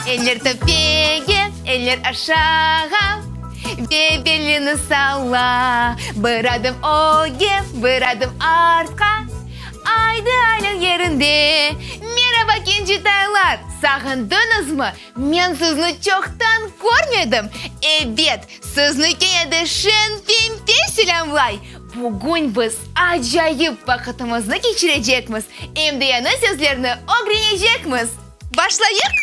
Eller töpege, eller aşağa, Ve belini salla. Bir adım ögge, bir adım artqa, Aydı aylan yerinde. Meraba, kencitaylar! Sağındıñızmı? Men sizni çoqtan körmedim. Ebet, sizni kene de Şen Pempe selâmlay! Bugün biz acayip vaqıtımıznı keçirecekmiz, em de yañı sözlerni ögrenecekmiz. Başlayıq!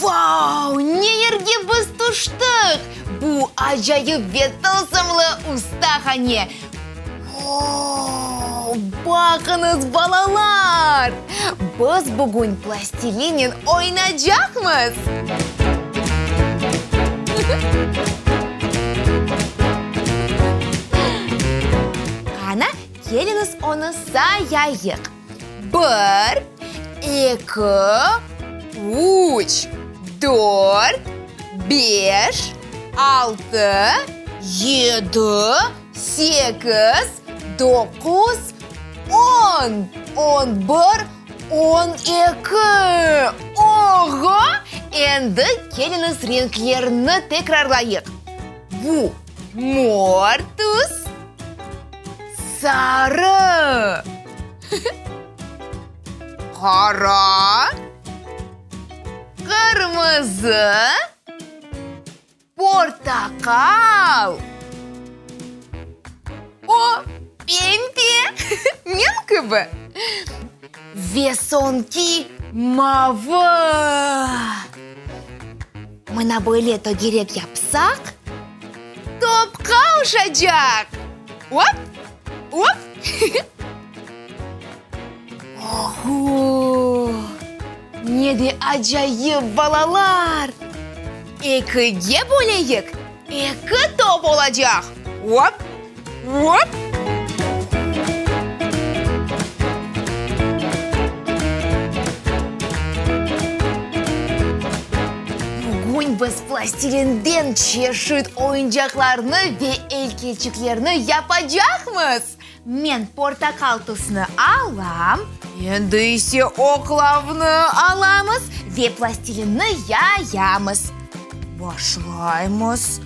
Vau, ne yerge biz tüştik! Bu acayip ve tılsımlı ustahane! O, baqıñız, balalar! Biz bugün plastilinen oynacaqmız! Qana, keliñiz onı sayayıq. Bir, eki, üç, dört, beş, altı, yedi, Sekiz, doquz, on, on bir, on eki. Oğo! Endi keliñiz renklerni tekrarlayıq. Bu mor tüs, sarı, qara, qırmızı. Portaqal! O, pempe, men kibi. Ve soñki mavı. Mına böyle tögerek yapsaq, topqa oşacaq. Op, op. Oho! Ne de acayip, balalar! Ekige böleyik, eki top olacaq! Op, op! Bugün biz plastilinden çeşit oyuncaqlarnı ve eykelçiklerni yapacaqmız! Men portaqal tüsni alam. Endi ise oqlavnı alamız ve plastilinni yayamız. Başlaymız.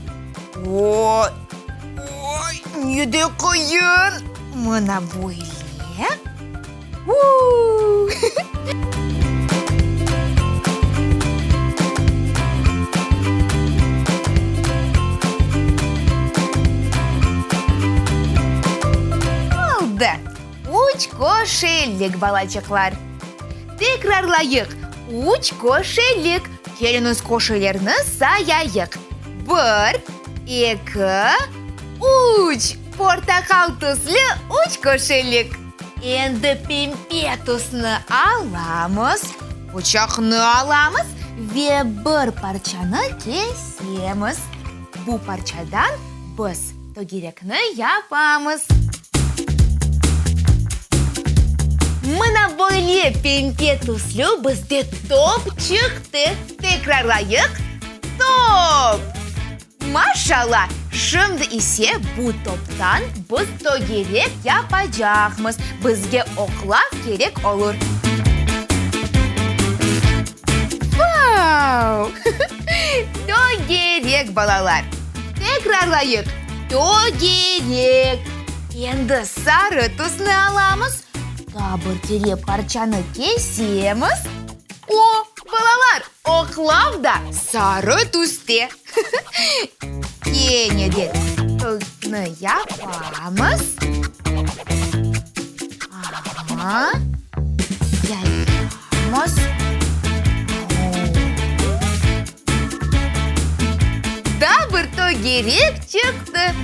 Oy, oy, ne de qıyın! Mına böyle. Uu! Oldı! Üç köşelik, balaçıqlar. Tekrarlayıq, üç köşelik. Keliñiz köşelerni sayayıq. Bir, eki, üç. Portaqal tüslü üç köşelik. Endi pembe tüsni alamız, pıçaqnı alamız ve bir parçanı kesemiz. Bu parçadan biz tögerekni yapamız. Mına böyle pembe tüslü bizde top çıqtı. Tekrarlayıq, top! Maşalla! Şimdi ise bu toptan biz tögerek yapacaqmız. Bizge oqlav kerek olur. Vau! Tögerek, balalar! Tekrarlayıq, tögerek! Endi sarı tüsni alamız, daa bir kere parçanı kesemiz. O, balalar, oqlav da sarı tüste. Kene de tüsni yapamız. Aha, yayamız. Daa bir tögerek çıqtı.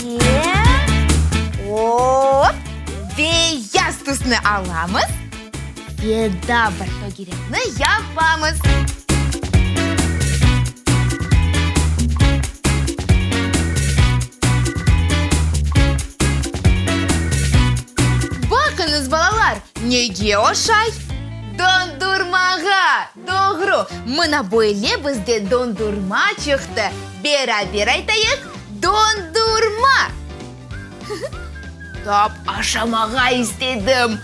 Ve hop, beyaz tüsni alamız ve daa bir tögerekni yapamız. Baqıñız, balalar, nege oşay? Dondurmağa! Doğru, mına böyle bizde dondurma çıqtı. Beraber aytayıq, dondurma! Toqtap aşamağa istedim.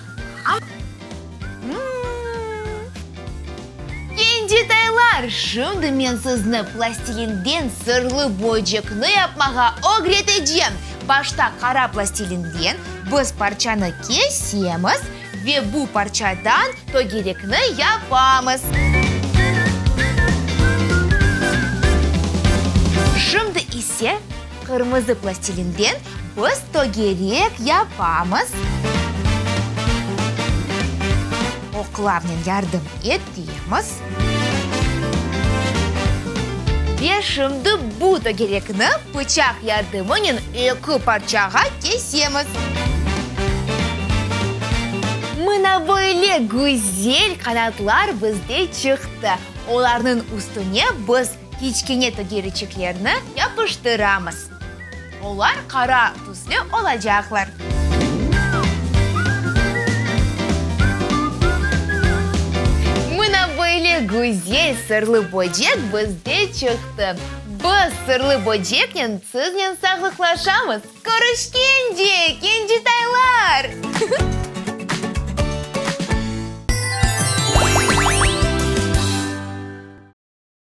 Kencetaylar, şimdi men sizni plastilinden sırlı böcekni yapmağa ögretecem. Başta qara plastilinden biz parçanı kesemiz ve bu parçadan tögerekni yapamız. Şimdi ise qırmızı plastilinden biz tögerek yapamız. Oqlavnen yardım etemiz. Ve şimdi bu tögerekni pıçaq yardımınen eki parçağa kesemiz. Mına böyle güzel qanatlar bizde çıqtı. Olarnıñ üstüne biz kiçkene tögereçiklerni yapıştıramız. Olar qara tüslü olacaqlar. Mına böyle güzel sırlı böcek bizde çıqtı. Biz sırlı böceknen siznen sağlıqlaşamız. Körüşkence, kencitaylar!